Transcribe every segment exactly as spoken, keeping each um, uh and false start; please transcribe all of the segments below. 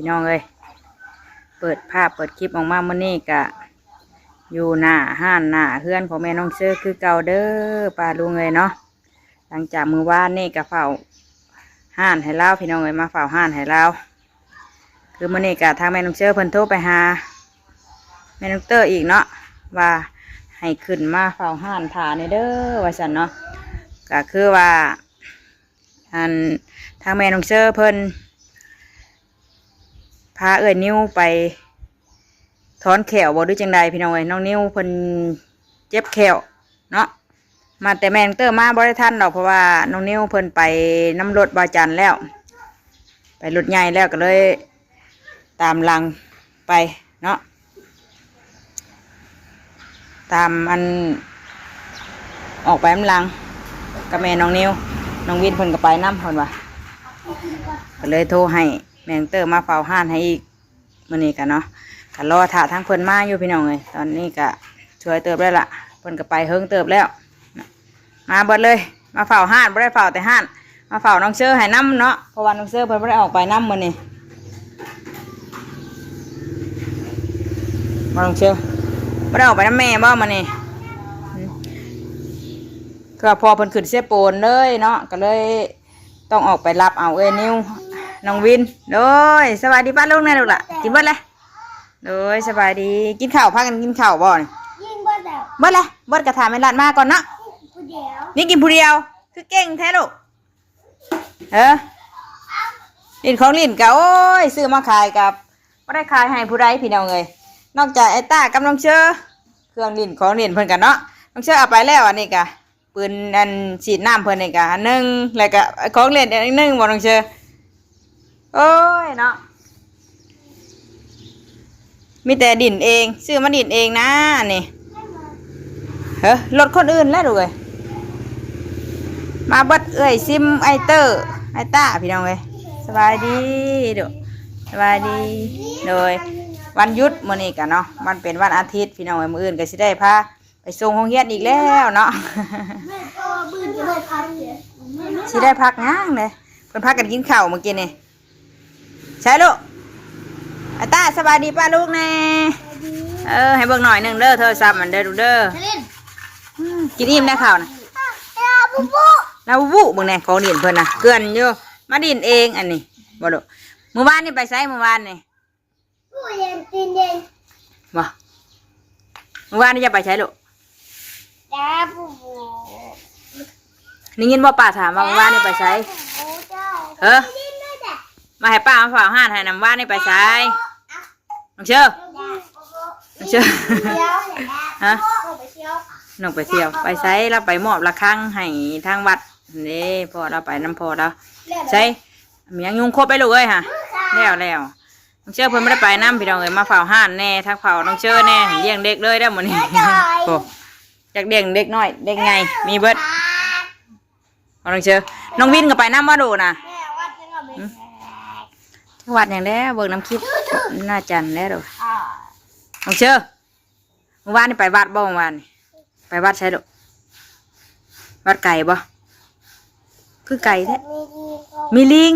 น้องเอ้ย เปิดภาพเปิดคลิปออกมามื้อนี้กะ อยู่หน้าร้านหน้าเฮือนของแม่น้องเชอคือเก่าเด้อป้าลุงเอ้ยเนาะ หลังจากมื้อวานนี่กะเฝ้าร้านให้ลาวพี่น้องเอ้ย มาเฝ้าร้านให้ลาว คือมื้อนี้กะทางแม่น้องเชอเพิ่นโทรไปหา แม่น้องเตอร์อีกเนาะ ว่าให้ขึ้นมาเฝ้าร้านถ่าแหน่เด้อว่าซั่นเนาะ กะคือว่า อันทางแม่น้องเชอเพิ่นพาเอื้อยนิวไปถอนแข้วบ่หรือจังใดพี่น้องเอ้ย น้องนิวเพิ่นเจ็บแข้วเนาะ มาแต่แม่น้องเตอร์มาบ่ได้ทันดอก เพราะว่าน้องนิวเพิ่นไปนำรถบ่าวจันแล้ว ไปรถใหญ่แล้วก็เลยตามหลังไปเนาะ ตามอัน ออกไปนำหลังกับแม่น้องนิว น้องวินเพิ่นก็ไปนำเพิ่นว่า ก็เลยโทรให้แม่น้องเตอร์มาเฝ้าร้านให้อีกมื้อนี้กะเนาะ ก็รอถ่าทางเพิ่นมาอยู่พี่น้องเอ้ย ตอนนี้กะช่วยเติบแล้วล่ะ เพิ่นก็ไปเฮิงเติบแล้ว มาเบิดเลย มาเฝ้าร้าน บ่ได้เฝ้าแต่ร้าน มาเฝ้าน้องเชอให้นำเนาะ เพราะว่าน้องเชอเพิ่นบ่ได้ออกไปนำมื้อนี้ มาน้องเชอบ่ได้ออกไปนำแม่บ่มื้อนี้ อืม คือว่าพ่อเพิ่นขึ้นเซโปนเลยเนาะ ก็เลยต้องออกไปรับเอาเอื้อยนิว น้องวิน โดย สบายดีป้าลุงแหน่ลูกหล่ะ กินเบิดแล้ว โดย สบายดี กินข้าว พากันกินข้าวบ่นี่ กินเบิดแล้ว เบิดแล้ว เบิดกะถ่าแม่หลาดมาก่อนเนาะ กินผู้เดียว นี่กินผู้เดียว คือเก่งแท้ลูก เออ เล่นของเล่นกะ โอ้ย ซื้อมาขายกะบ่ได้ขายให้ผู้ใดพี่น้องเอ้ย นอกจากไอ้ต้ากับน้องเชอ เครื่องเล่นของเล่นเพิ่นกะเนาะ น้องเชอเอาไปแล้วอันนี้กะ ปืนอันฉีดน้ำเพิ่นนี่กะอันหนึ่ง แล้วกะของเล่นอีกอันหนึ่งบ่น้องเชอ โอ้ยเนาะ มีแต่เล่นเอง ซื้อมาเล่นเองนะนี่ เฮ้อ รถคนอื่นแล้วดูกเอ้ย มาเบิดเอื้อยซิม ไอ้เตอร์ ไอ้ต้าพี่น้องเอ้ย สบายดีดู สบายดี โดย วันหยุดมื้อนี้กะเนาะ มันเป็นวันอาทิตย์พี่น้องเอ้ย มื้ออื่นก็สิได้พาไปส่งโรงเรียนอีกแล้วเนาะ แม่ก็มื้อนี้ได้พักเนี่ย สิได้พักหยังเด้ เพิ่นพากันกินข้าวเมื่อกี้นี่ ใช่ลูก ไอ้ต้า สบายดีป้าลุงแหน่ เออ ให้เบิ่งหน่อยหนึ่งเด้อ โทรศัพท์มันเด้อลูกเด้อ เชลิน อืม กินอิ่มได้ข้าวนะ ลาบูบู ลาบูบู เบิ่งแหน่ ของเล่นเพิ่นนะ เกลื่อนอยู่ มาเล่นเองอันนี้ บ่ลูก มื้อวานนี่ไปไสมื้อวานนี่ ผู้เย็นตีนเย็น บ่ มื้อวานนี่จะไปไสลูก ลาบูบู ได้ยินบ่ป้าถามว่ามื้อวานนี่ไปไส ลาบูบูเจ้า เออ ได้ยินด้วยจ้ะ มาให้ป้ามาเฝ้าร้านให้นำ ว่านี่ไปไส น้องเชอ ลาบูบู น้องเชอ เดี๋ยว ฮะ ลาบูบูไปเที่ยว น้องไปเที่ยว ไปไส ลาวไปมอบระฆังให้ทางวัดนี่ พ่อลาวไปนำพ่อลาว ไส มีหยังยุงครบไปลูกเอ้ยฮะ แล้วแล้ว น้องเชอเพิ่นบ่ได้ไปนำพี่น้องเอ้ย มาเฝ้าร้านแหน่ ทักเฝ้าน้องเชอแหน่ เลี้ยงเด็กเลยเด้อมื้อนี้ โอ้ อยากเลี้ยงเด็กน้อย เด็กใหญ่ มีเบิด เอาน้องเชอ น้องวินก็ไปนำบ่ลูกนะ แม่วัดยังไง หืม จังหวัดหยังแหละเบิ่งนำคลิป หน้าจันแล้วลูก อ่า น้องเชอ มื้อวานนี่ไปวัดบ่มื้อวานนี่ ไปวัดไสลูก วัดไกลบ่ คือไกลแท้ มีลิงก็ มีลิง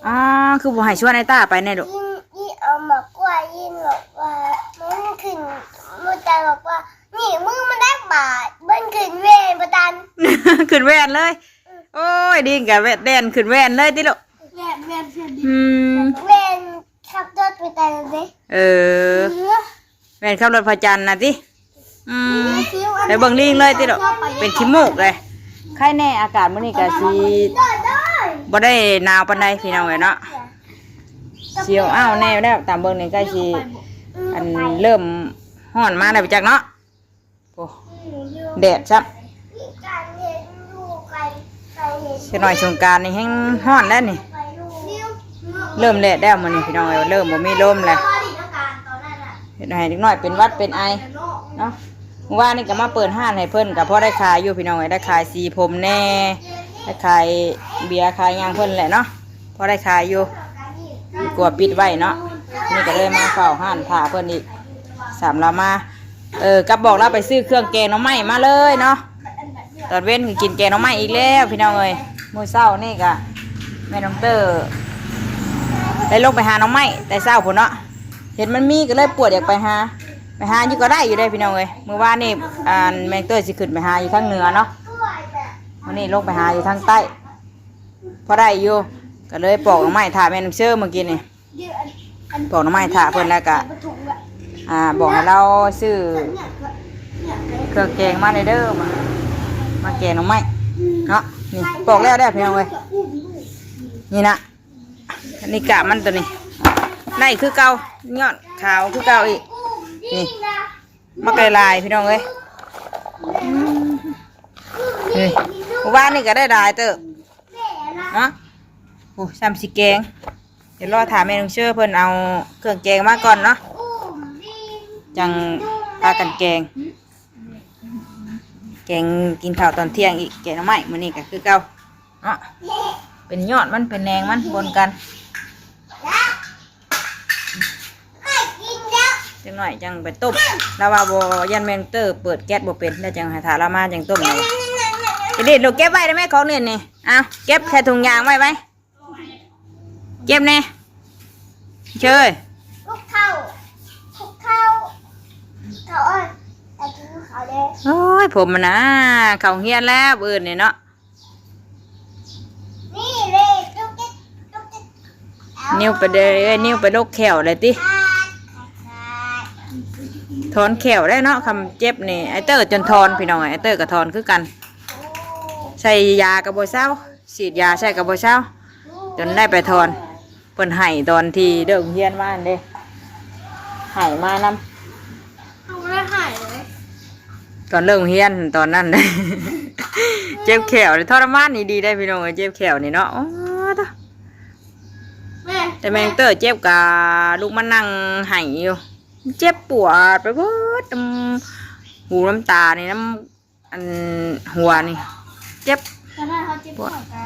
อ๋อ คือบ่ให้ชวนไอ้ต้าไปแหน่ลูก ยิ่งยิ่งเอาหมากกล้วยยิ่งบอกว่า มันขึ้น มูตาบอกว่า นี่มือมันได้บาด มันขึ้นเวรประตัน ขึ้นแว่นเลย โอ้ย ลิงกะแว่น แล่นขึ้นแว่นเลยติลูก แว่นแว่นเชิญดิ อืม แว่นขับรถไปแต่เลย เออ เออ แม่นขับรถพระจันทร์นะติ อืม ไปเบิ่งลิงเลยติดอก เป็นขี้มูกเลย ไข้แน่อากาศมื้อนี้ก็สิบ่ได้หนาวปานใดพี่น้องเอ้ยเนาะ เสียวอ้าวแน่แล้ว ตามเบิ่งนี่ใกล้สิ อันเริ่มร้อนมาแล้วจักเนาะ โอ้ แดดซ้ำ เสียหน่อยสงกรานต์นี่แฮงร้อนแล้วนี่ เริ่มแดดแล้วมื้อนี้พี่น้องเอ้ย เริ่มบ่มีลมแล้ว เฮ็ดให้เด็กน้อยเป็นหวัดเป็นไอเนาะ เมื่อวานนี่ก็มาเปิดร้านให้เพิ่น ก็พอได้ขายอยู่พี่น้องเอ้ย ได้ขายสีผมแน่ ได้ขายเบียร์ขายหยังเพิ่นแหละเนาะ พอได้ขายอยู่ ดีกว่าปิดไว้เนาะ นี่ก็เลยมาเฝ้าร้านถ่าเพิ่นอีก สามลาวมา เออ กับบอกลาวไปซื้อเครื่องแกงหน่อไม้มาเลยเนาะ ตอนเว้นก็กินแกงหน่อไม้อีกแล้วพี่น้องเอ้ย มื้อเช้านี่ก็แม่น้องเตอร์ ได้ลงไปหาหน่อไม้แต่เช้าพุ้นเนาะ เห็นมันมีก็เลยปวดอยากไปหา ไปหาอยู่ก็ได้อยู่ได้พี่น้องเอ้ย มื้อวานนี่ อันแมงเตอร์สิขึ้นไปหาอยู่ทางเหนือเนาะ มื้อนี้ลงไปหาอยู่ทางใต้ พอได้อยู่ ก็เลยปอกหน่อไม้ถ่าแม่น้องเชอเมื่อกี้นี่ ปอกหน่อไม้ถ่าเพิ่นแล้วก็ อ่า บอกให้เราซื้อเครื่องแกงมาเลยเด้อ มา มาแกงหน่อไม้เนาะ นี่ปอกแล้วได้พี่น้องเอ้ย นี่นะ อันนี้กะมันตัวนี้ ได้คือเก่า ยอดขาวคือเก่าอีก นี่ มาไกลลายพี่น้องเอ้ย อืม นี่ เมื่อวานนี่ก็ได้หลายเติบเนาะ โอ้ ซ้ำสิแกง เดี๋ยวรอถามแม่น้องเชอเพิ่นเอาเครื่องแกงมาก่อนเนาะ จังพากันแกง แกงกินข้าวตอนเที่ยงอีก แกงหน่อไม้มื้อนี้ก็คือเก่าเนาะ เป็นยอดมันเป็นแหนงมันปนกัน จังหน่อยจังไปต้ม แล้วว่าบ่ ย่านแมงเตอร์เปิดแก๊สบ่เป็น แล้วจังให้ถ่าลาวมาจังต้มเอา จะเด็ดลูกเก็บไว้ได้ไหมของเล่นนี่ เอาเก็บใส่ถุงยางไว้ไว้ เก็บแน่ เชย ลูกเข้า ลูกเข้า เขาอ่อน แต่กินเขาเลย โอ้ย ผมมันนะ เขาเฮียนแล้วมื้ออื่นนี่เนาะ นี่เลยจุกจิกจุกจิก นิ้วไปเด้อ เอ้ย นิ้วไปลกแข้วเลยติ ขาดขาด ถอนแข้วได้เนาะ คำเจ็บนี่ ไอ้เตอร์จนถอนพี่น้อง ไอ้เตอร์ก็ถอนคือกัน ใส่ยาก็บ่เซา ฉีดยาใส่ก็บ่เซา จนได้ไปถอน เพิ่นไห้ตอนที่เลิกเรียนมาหั่นเด้ ไห้มานำ เอาบ่ได้ไห้เลย ตอนเลิกเรียนตอนนั้น เจ็บแข้วนี่ทรมานนี่ดีได้พี่น้องเอ้ย เจ็บแข้วนี่เนาะ โอ้ตะ แม่ แต่แมงเตอร์เจ็บกะลูกมานั่งไห้อยู่ เจ็บปวดไปเบิด น้ำหูน้ำตานี่ น้ำ อันหัวนี่ เจ็บ แต่ว่าเขาเจ็บปวดกะ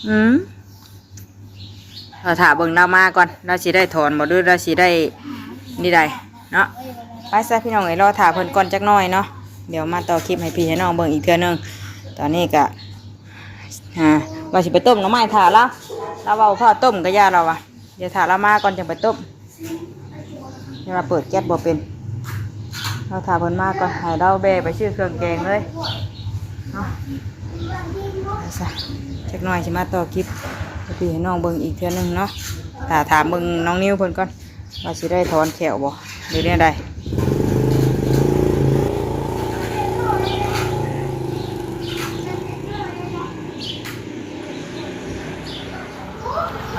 อืม เราถ่าเบิ่งเรามาก่อน เราสิได้ถอนบ่ หรือเราสิได้นี่ใดเนาะ ไปซะพี่น้องเอ้ย รอถ่าเพิ่นก่อนจักหน่อยเนาะ เดี๋ยวมาต่อคลิปให้พี่ให้น้องเบิ่งอีกเทื่อหนึ่ง ตอนนี้ก็ อ่า ว่าสิไปต้มหน่อไม้ถ่าลาว ลาวว่าบ่พาต้มก็ย่าลาวว่า เดี๋ยวถ่าลาวมาก่อนจังไปต้ม เดี๋ยวลาวเปิดแก๊สบ่เป็น ลาวถ่าเพิ่นมาก่อน ให้ลาวแบ่ไปซื้อเครื่องแกงเลย เนาะ ไปซะ จักหน่อยสิมาต่อคลิปให้พี่ให้น้องเบิ่งอีกเทื่อหนึ่งเนาะ ถ่าถามเบิ่งน้องนิวเพิ่นก่อน ว่าสิได้ถอนแข้วบ่ หรือแนวใด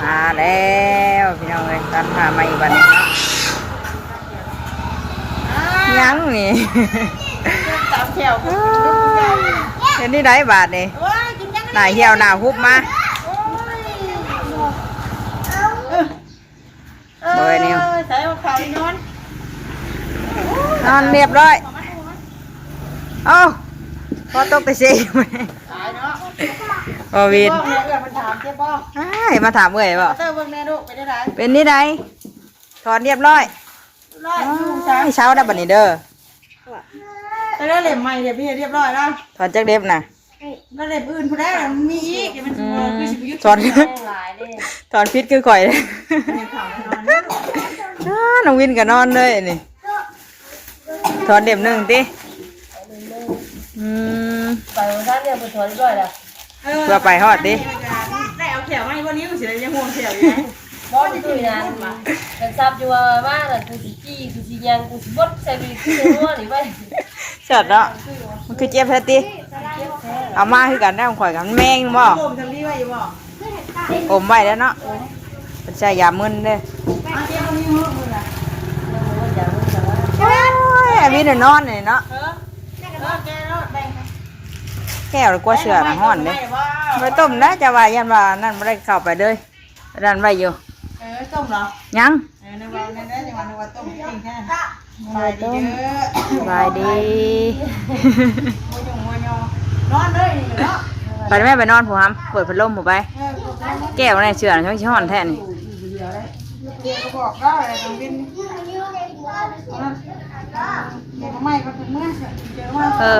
มาแล้วพี่น้องเอ้ย ตัดผ้ามาอีกวันหนึ่งเนาะ ยังนี่ ตามแถว เห็นนี่ได้บาทนี่ โอ้ย กินยัง หน้าเหี่ยวหน้าหุบมา โอ้ย เออ เบอร์นิว ใส่เอาเขานอน นอนเรียบร้อย เอ้า พอตกแต่เซ ตายเนาะ โอวิน เจ็บบ่เนี่ย เอื้อยมันถามเจ็บบ่ อ้าย มาถามเอื้อยบ่ เตอร์เบิ่งแน่ลูก เป็นได้ได เป็นนี่ได ถอนเรียบร้อย ร้อย อ๋อ อยู่ซะ เช้าได้บัดนี้เด้อ แต่ได้เล็บใหม่เดี๋ยวพี่เรียบร้อยแล้ว ถอนจากเล็บน่ะ แล้วเล็บอื่นผู้ใดล่ะมันมีอีก เดี๋ยวมันสิ อืม คือสิบ่หยุด ถอน หลายเด้ ถอนผิดคือข่อย เนี่ยถามนอน อ้า น้องวินก็นอนเลยนี่ ถอนเล็บหนึ่งติ อืม ไปวันนั้นเนี่ยไปถอนเรียบร้อยแล้ว เออ เพื่อไปฮอดติ ได้เอาแขวมาให้พวกนี้มันสิได้ยังห่วงแขวอยู่นะ บ่มันอยู่นั่น กันซับอยู่ว่าว่าน่ะ กูสิจี้ กูสิยัง กูสิบดใส่มีด กูสิหัวนี่ไว้ เสิร์ชเนาะ มันคือเจ็บแท้ติ เอามาคือกันได้ของข่อยกับมันแมงบ่ ลมทางนี้ไว้อยู่บ่ อมไว้แล้วเนาะ เป็นใส่ยามึนเด้อ เอาเจ็บตรงนี้มือมือน่ะ โอ้ย อันนี้เดี๋ยวนอนนี่เนาะ เออ เออ แกรอดแบ่งไป แก้วหรือกลัวเสือน่ะฮ้อนเด้ ไปต้มได้ จะว่ายันว่านั่นบ่ได้เข้าไปเลย นั่นไว้อยู่ เออ ต้มเหรอ ยัง เออ นึกว่า นึกว่า นึกว่าต้มจริงแท้ สบายดีเด้อ สบายดี โมยงโมยอนอนเลยนี่เนาะ ไปแม่ไปนอนผู้หำ เปิดพัดลมผู้ไป เออ แก้วในเสือน่ะช่างสิฮ้อนแท้นี่ เดี๋ยวก็บอกแล้วอะไรต้องบิน เดี๋ยวก็ไม่ก็ถึงเมื่อเจอว่า เออ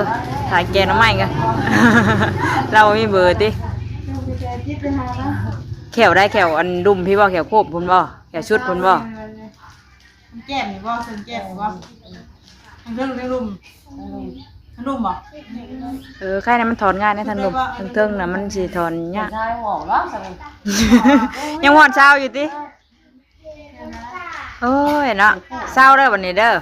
ถ่ายแกงหน่อไม้กัน เรามีเบอร์ติ เดี๋ยวไปเจอจิ๊บไปหานะ แข้วได้ แข้วอันลุ่มพี้บ่ แข้วโคบพุ้นบ่ แข้วสุดพุ้นบ่ มันแก้มนี่บ่ เทิงแก้มนี่บ่ มันเทิงเทิงลุ่ม มันลุ่มบ่ เออ ไข่นั้นมันถอนง่ายนะ ทางลุ่ม ทางเทิงน่ะมันสิถอนยาก ใช่ หอมแล้ว ยังหอดเช้าอยู่ติ โอ้ยเนาะ เซาเด้อบัดนี้เด้อ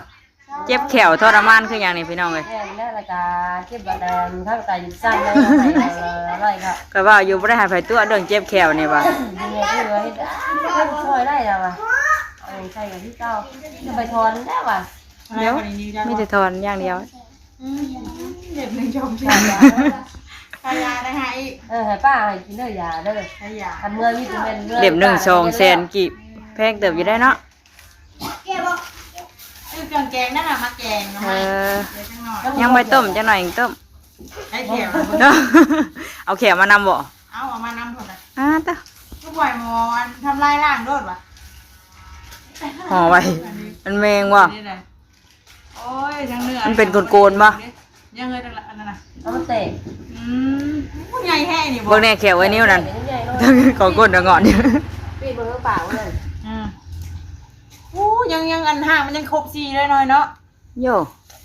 เจ็บแข้วทรมานคือหยังนี่พี่น้องเอ้ย แม่นแล้วล่ะกะ เจ็บบัดนั้น ทั้งไตสั่นแล้ว ไตอะไรครับ ก็ว่าอยู่บ่ได้ให้ไผตัวเรื่องเจ็บแข้วนี่ว่า เดี๋ยวเออเฮ็ด เออ ช่วยได้แล้วว่ะ เอาใส่กับที่เก่า จะไปถอนแล้วว่ะ เดี๋ยว มีแต่ถอนอย่างเดียว อืม เด็ดหนึ่งชมชา ขายยานะคะอีก เออ ให้ป้าให้กินเด้อยาเด้อ ขายยา คันเมื่อมีแต่แม่นเมื่อ เล่มหนึ่งสองแสนกีบ แพงเติบอยู่ได้เนาะ ซื้อเครื่องแกงนั่นน่ะมาแกงหน่อ เอ ไม้ อ เดี๋ยวจังหน่อย ยังบ่ต้มจังหน่อยยังต้ม ไอ้แข้ว เอาแข้วมานำบ่ เอา เอามานำพุ่นน่ะ อ่า ตะ ก็ปล่อยหมอทำลายร่างโลดว่ะ ห่อไว้ มันแมงว่ะ นี่แหละ โอ้ย ทั้งเนื้อ มันเป็นโกนๆบ่ ยังเลยอันนั้นน่ะ เอามันแตก อืม โอ้ย ใหญ่แท้นี่บ่ เบิ่งแน่แข้วไอ้นิ้วนั่น ใหญ่เนาะ ของก้นเดี๋ยวก่อน ปีนเบิ่งข้างปากมันนั่น อืม โอ้ย ยัง ยังอันห่างมันยังครบสี่เลยน้อยเนาะ โย่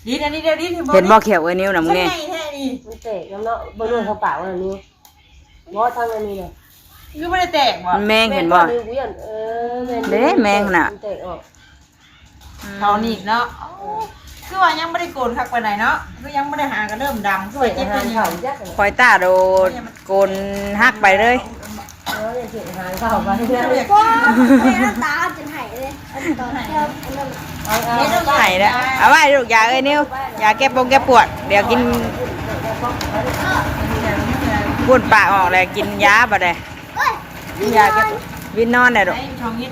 ดีดอันนี้เดี๋ยวดีดให้เบิ่ง เห็นบ่แข้วไอ้นิ้วน่ะมึงแน่ ใหญ่แท้นี่ มันแตกแล้วเนาะ เบิ่งเบิ่งข้างปากมันอันนี้ บ่ทางอันนี้น่ะ คือบ่ได้แตกบ่ มันแมงเห็นบ่ แม่นบ่ เออ แม่น เด้แมงน่ะ มันแตกออก เขาหนีบเนาะ คือว่ายังบ่ได้โกนคักปานใดเนาะ คือยังบ่ได้หาก็เริ่มดำ คือว่าเจ็บตัวนี้ เสียงอาหารเขาจัก คอยตาโดนโกนหักไปเลย เออ เสียงอาหารเขาไป ว้าแม่น้ำตาจะไหลเลย อันตอนเที่ยวอันนั้นน่ะ เอา เอา ไหนเนี่ย เอาไว้ลูก ยาเอ้ยนิว ยาแก้ปงแก้ปวด เดี๋ยวกิน บ้วนปากออกเลย กินยาบ่ได้ ยาแก้ปวด วินนอนได้ดอก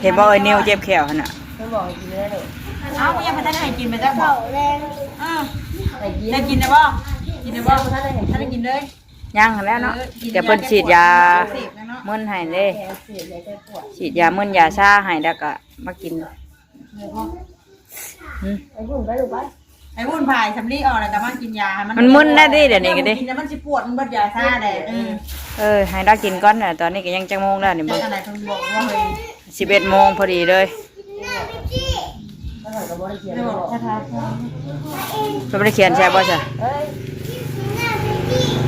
เห็นบ่เอ้ยนิวเจ็บแข้วหั่นน่ะ เพิ่นบอกให้กินแล้วเด้อ เอ้า ยังบ่ทันให้กินไปจักบ่ เอ้า ให้กิน ได้กินได้บ่ กินได้บ่ บ่ทันได้ให้กิน ทันได้กินเลย ยังหั่นแหล้วเนาะ เออ กิน เดี๋ยวเพิ่นฉีดยา ยาแก้อักเสบแล้วเนาะ มึนให้เด้ แก้อักเสบ ยาแก้ปวด ฉีดยามึนยาชาให้ แล้วก็มากิน เดี๋ยวบ่ อืม ไอ้บุญไปลูกไป ไอ้บุญพายสำลีออกแล้วก็มากินยาให้มัน มันมึนได้ดิเดี๋ยวนี้ก็ดิ กินแล้วมันสิปวด มันเบิดยาชาแหละ อืม เออ ให้เรากินก่อนน่ะ ตอนนี้ก็ยังจักโมงแล้วนี่บ่ จักอันไหนเพิ่นบอกว่าเฮ้ย สิบเอ็ดโมงพอดีเลย แล้วเพิ่นก็บ่ได้เขียนบอก เพิ่นบ่ได้เขียนใช่บ่จ๊ะ เอ้ย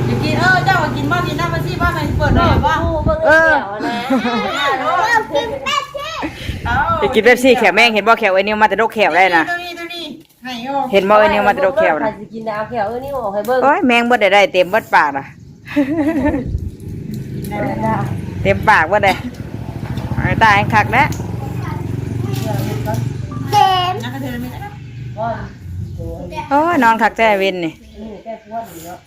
อย่ากิน เออ เจ้าก็กินบ่ กินน้ำมาสิ ว่ามันเปิดหน่อยบ่ เออ เอ้า จะกินเป๊ปซี่แข้วแมง เห็นบ่แข้วไอ้นิวมาแต่ดกแข้วได้นะ ตัวนี้ ตัวนี้ ให้โย เห็นบ่ไอ้นิวมาแต่ดกแข้วนะ ใครสิกินเอาแข้วไอ้นิวออกให้เบิ่ง โอ้ย แมงเบิดได้ เต็มเบิดปากนะ กินได้แล้ว เต็มปากเบิดเลย ตายคักแล้ว เต็ม นักกระเทือนไม่ได้ โอ้ย นอนคักแท้วินนี่ นี่แก้ปวดอยู่เนาะ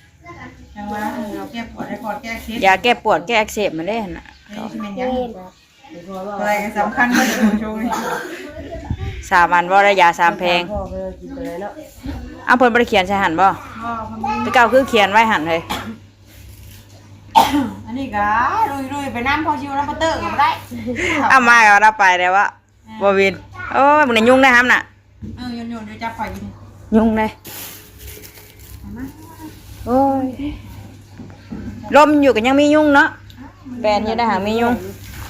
จังว่าเอาแก้ปวดให้พอแก้เคส ยาแก้ปวดแก้อักเสบมาได้หั่นน่ะ นี่สิเป็นยัง อะไรก็สำคัญก็จะดูช่วงนี้ สามอันบ่ได้ยาสามแพง พ่อก็เลยกินไปเลยเนาะ เอาเพิ่นบ่ได้เขียนใส่หั่นบ่ บ่ มันมี แต่เก่าคือเขียนไว้หั่นเลย อันนี้ก็ลุยๆไปน้ำพอชิวน้ำปะเตอร์ก็บ่ได้ เอามาก็เอาไปแล้ววะ บ่วิน โอ้ย มันยุงได้ห้ามน่ะ เออ โยนๆ เดี๋ยวจับข่อยกิน ยุงได้ เอามา โอ้ย ลมอยู่ก็ยังมียุงเนาะ แปนอยู่ได้หางมียุง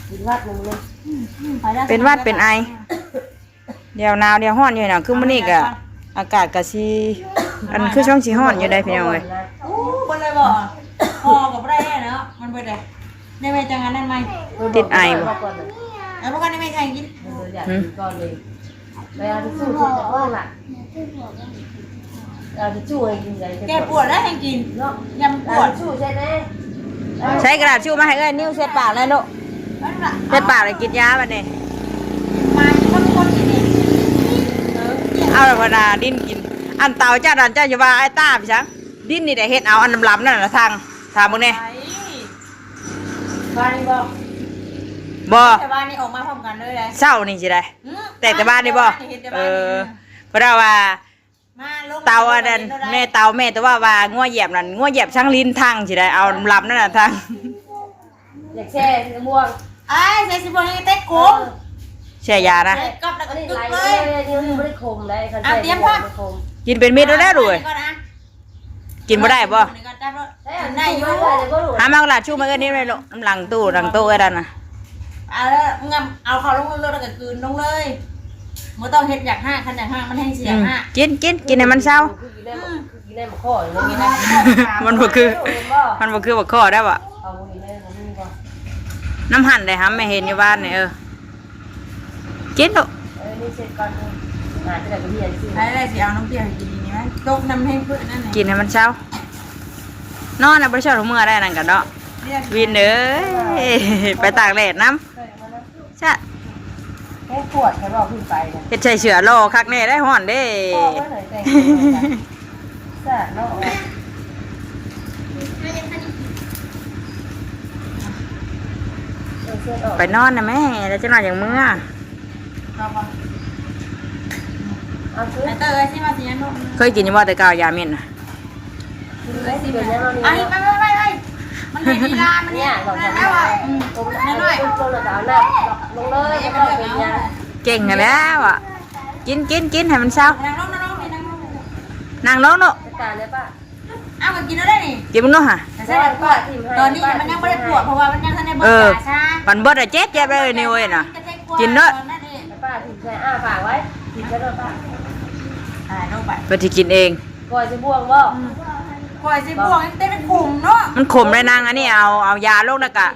กินวัดหนึ่งเลย อืมอืมไปแล้ว เป็นหวัดเป็นไอ เดี๋ยวหนาวเดี๋ยวร้อนอยู่นะ คือมื้อนี้ก็อากาศก็สิ อันคือช่วงสิร้อนอยู่ได้พี่น้องเอ้ย อู้บ่เลยบ่ ห่อก็บ่ได้เนาะ มันเบิดเลย ได้ไปจังอันนั้นไหม ติดไอบ่ แล้วพวกกันได้ไหมใครกิน เออ อยากกินก่อนเลย ไปเอาทิชชู่เช็ดก่อนล่ะ เอาทิชชู่ให้กินเลย แก้ปวดแล้วให้กิน เนาะ ยำปวด เอาทิชชู่เช็ดแน่ ใช้กระดาษทิชชู่มาให้เอ้ย นิ้วเช็ดปากเลยลูก นั่นล่ะ เช็ดปากเลยกินยาบัดนี้ มาที่คนคนกินเอง เออ เอาละพนาดิ้นกิน อันเต่าเจ้าดันเจ้าอย่าว่าไอ้ต้าพี่ช้าง ดิ้นนี่ได้เฮ็ดเอาอันลำๆนั่นน่ะทาง ถามมึงแน่ ไป บ้านนี่บ่ บ่ แต่บ้านนี่ออกมาพร้อมกันเลยเลย เช้านี่สิได้ หือ แต่แต่บ้านนี่บ่ บ้านนี่เฮ็ดแต่ เอ บ้านนี่ อ เพราะว่า มาลง เต่าอันนั้น มาลง แม่เต่าแม่ตัวว่าว่างัวเหยียบนั่น งัวเหยียบช้างลิ้นทางสิได้ เอาลำนั่นน่ะทาง อยากแช่สีม่วง ไอ้ใส่สีม่วงให้เต็กขม แช่ยานะ ใส่กับแล้วก็ อันนี้ กึก ไหล เลย เลย อันนี้ไม่ได้ขมเลย เอาเตรียมพร้อม ไม่ขม กินเป็นเม็ดแล้วได้ด้วย ก่อนนะ กินบ่ได้บ่ นี่ก่อนจับรถ ได้อยู่ หามาเอากระดาษทิชชู่มาเอ้ยนี่เลยลูก น้ำหลังตู้ หลังตู้เอ้ยนั่นน่ะ เอาแล้วมึงเอาเขาลงรถแล้วก็กลืนลงเลยบ่ต้องเฮ็ดอยากห้าคันอยากห้ามันแห้งเสียห้า กินกินกินให้มันเซา คือกินได้บ่คือกินได้บ่ข้อเลย มันบ่คือ มันบ่คือบักข้อได้บ่ เอาบ่เห็นเลยบ่มีบ่ น้ำหั่นได้หำแม่เห็นอยู่บ้านนี่ เออ กินลูก เออนี่เสร็จก่อนนี่หาจะได้ไปเรียนสิ ใช่ได้สิเอาน้ำเปรี้ยวให้กินนี่ไหมตกน้ำแห้งเพื่อนนั่น กินให้มันเซา นอนนะบ่ได้ชอบเมื่อได้นั่นกันเนาะ วินเอ้ย ไปตากแดดน้ำ ซะ แค่ปวดแค่บอกขึ้นไปนะ เฮ็ดใส่เสื้อรอคักแน่ได้ฮ้อนเด้ บอกว่าหน่อยแต่งตัวนะ ซะเนาะ เออเสื้อออก ไปนอนนะแม่ แล้วจะนอนอย่างเมื่อ เอาปะ เอาซื้อ ไอ้เตอร์ไอ้ที่มาสิยังลูก เคยกินอยู่บ่แต่เก่ายาเม็ดน่ะ ไอ้ไปไปไปไปมันเป็นลีลามันเนี่ย เนี่ย เราจะ แล้วอ่ะ อืม ตรงนั้น น้อย ตรงนั้นเอาหน้าลงเลย ไม่ต้องเป็นยา เก่งกันแล้วอ่ะ กินกินกินให้มันเซา นั่งลงนั่งลงนั่งลง นั่งลงเนาะ จัดการเลยป้า เอามากินแล้วได้นี่ กินมึงเนาะฮะ แต่ใช่แล้วปวดตอนนี้มันยังไม่ได้ปวดเพราะว่ามันยังทันได้เบิด เออ ยาชา มันเบิดอะเจ็บเจ็บเลยนี่เว้ยน่ะ มันจะเจ็บปวด กินเนาะ ตอนนั้นเอง ป้าถิ่นใส่อ้าปากไว้ถิ่นใส่รถป้า ตายลงไป เพิ่นสิกินเอง ก่อยสิบ่วงบ่ อืม ก่อยสิบ่วงเต้นขมเนาะ มันขมเลยนาง อันนี้เอา เอายาลงแล้วก็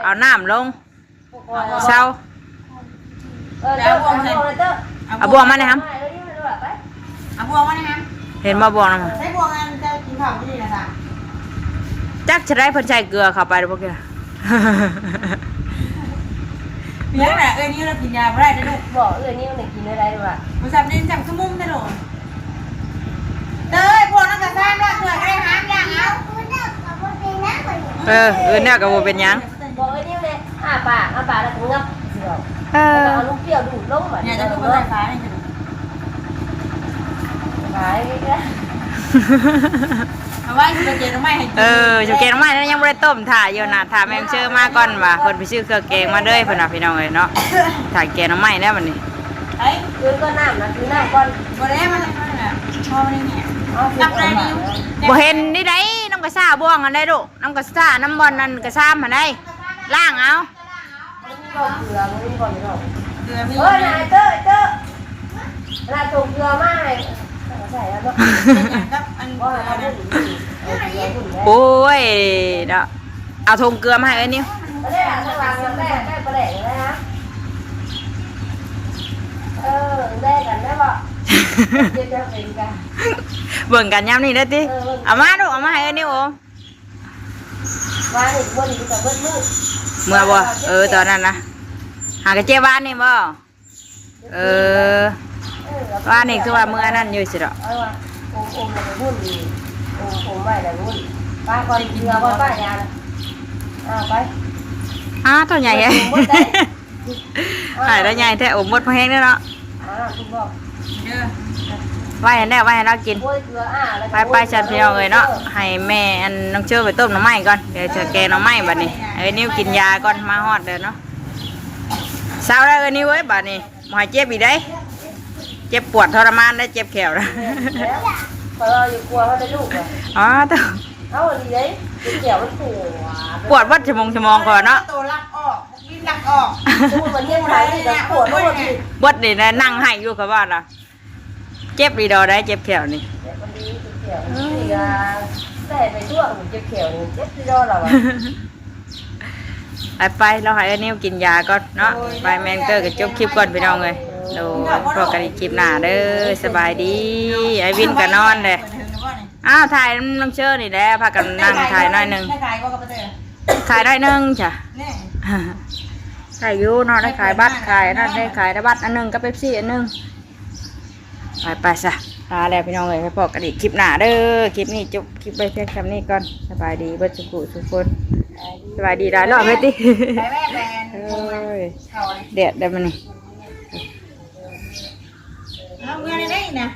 เอาน้ำลง ก่อย เซา เออเจ้าเอาบ่วงเลยเจ้า เอาบ่วงมาหน่อยครับ เอาบ่วงมาหน่อยครับ เห็นบ่บ่วงนะ ใช้บ่วงอันจะกินข้าวที่นี่นะจ๊ะ จักจะได้เพิ่นใส่เกลือเข้าไปหรือบ่เกลือ เลี้ยงน่ะ เอ้ยนี่เรากินยาบ่ได้เด้อลูก บอกเอ้ยนี่มันกินอะไรวะ มันสับเด่นจับขมุ้งเด้อลูก เอ้ย พวกนั้นก็สร้างเรื่องเถื่อนได้ห้ามอย่างเอา เออ เออ เนี่ยก็บ่เป็นหยัง บอกเอ้ยนี่เลยอ้าปาก อ้าปากแล้วก็งับเสียว เออ แล้วก็เอาลูกเปรี้ยวดูดลงมา เนี่ยจะดูดไฟฟ้านี่จะดูด ขายอีกแล้ว เอาไว้สิไปเกณฑ์น้ำไม้ให้กิน เออ อยู่แกงหน่อไม้แล้วยังบ่ได้ต้ม ถ่าอยู่นะ ถ่าแม่เชิญมาก่อนว่ะ เพิ่นไปซื้อเครื่องแกงมาเด้อ เพิ่นว่าพี่น้องเอ้ยเนาะ ถ่าแกงหน่อไม้แล้วบัดนี้ ไอ้ คือก็น้ำนะ คือน้ำก่อน บ่ได้มาทำนั่นน่ะ พ่อไม่ได้เนี่ย เอา ตักอะไรนี่ บ่เห็นนี่ได๋ น้ำกระซ่าบ่วงอันใด๋ลูก น้ำกระซ่า น้ำบ่อนนั่นกระซ่ามหั้นได๋ ล้างเอา เกลือมันมีบ่อนเนาะ เกลือมี เออ นายเจ้อ เจ้อ ลาส่งเกลือมาให้ ใส่แล้วเนาะ เป็นหยังกับอันเกลือนะ เอาเกลือบุ่น โอ้ย เนาะ เอาถุงเกลือมาให้เอ้ยนิว ก็ได้ละ สว่างกันได้ ได้ประแดกแล้วนะ เออ ได้กันได้บ่ เดี๋ยวจะเป็นกัน เบิ่งกันยามนี้เด้อติ เออ เบิ่ง เอามาลูก เอามาให้เอ้ยนิวโอม ว่าเห็นบ่ดีกับเบิดมื้อ เมื่อบ่ เออ ตอนนั้นนะ หากะเจ๊บ้านนี่บ่ เออ เออ ว่านี่คือว่ามื้อนั้นอยู่สิดอก เอาว่ะ โอม โอมแล้วก็บุ่นอีก โอม โอมไว้แล้วบุ่น ป้าก่อน เกลือก่อน ป้ายานะ อ่า ไป อ้า ตัวใหญ่ โอมหมดได้ หายแล้วใหญ่แท้ โอมหมดพอแห้งแล้วเนาะ อ่า คุณบอก เด้อ ไว้ให้แล้ว ไว้ให้เรากิน โอ้ย เกลือ อ่า แล้วก็ ไป ไป ฉันพี่น้องเอ้ยเนาะ ให้แม่อันน้องเชิญไปต้มหน่อไม้ก่อน เดี๋ยวจะแกงหน่อไม้บัดนี้ ให้นิวกินยาก่อน มาฮอดเด้อเนาะ เซาแล้วเอ้ยนิวเอ้ย บัดนี้ บ่ให้เจ็บอีกเด้ เจ็บปวดทรมานได้ เจ็บแข้วนะ แล้ว พอเราอยู่กลัวเขาได้ลูกเหรอ อ๋อ เต้า เอ้า ดีเลย เจ็บแข้วมันปวด ปวดวัดชั่วโมงชั่วโมงก่อนเนาะ ตัวลักออก บินลักออก สมมุติว่าเจ็บขานี่ก็ปวดทั้งหมดนี่ เบิดนี่นะ นั่งไห้อยู่กับว่าล่ะ เจ็บดีดอได้ เจ็บแข้วนี่ เจ็บมันดี เจ็บแข้วนี่ก็แต่ไปช่วงเจ็บแข้วนี่ เจ็บดีดอเราอะ ไปไป เราให้เอ้ยนิวกินยาก่อนเนาะ โอ้ย ไป แม่นเตอร์ก็จบคลิปก่อนพี่น้องเอ้ย โดย พบกันอีกคลิปหน้าเด้อ สบายดี ไอ้วินก็นอนเลย อ้าว ถ่ายน้องเชิญนี่แหละ พากันนั่งถ่ายหน่อยหนึ่ง ได้ขายก็กระเตอ ขายหน่อยหนึ่งจ้ะ แน่ ขายอยู่เนาะ ได้ขายบัตร ขายนั่น ได้ขายบัตรอันหนึ่งกับเป๊ปซี่อันหนึ่ง ไปไปซะ ลาแล้วพี่น้องเอ้ย ไปพบกันอีกคลิปหน้าเด้อ คลิปนี้จบคลิปไว้เพียงแค่นี้ก่อน สบายดีเบิดสุขุสุขคน สบายดีหลายรอบเลยติ ไปแม่ไป โอ้ย เขาเลย แดดได้มันนี่ เอาเมื่อไรได้นะ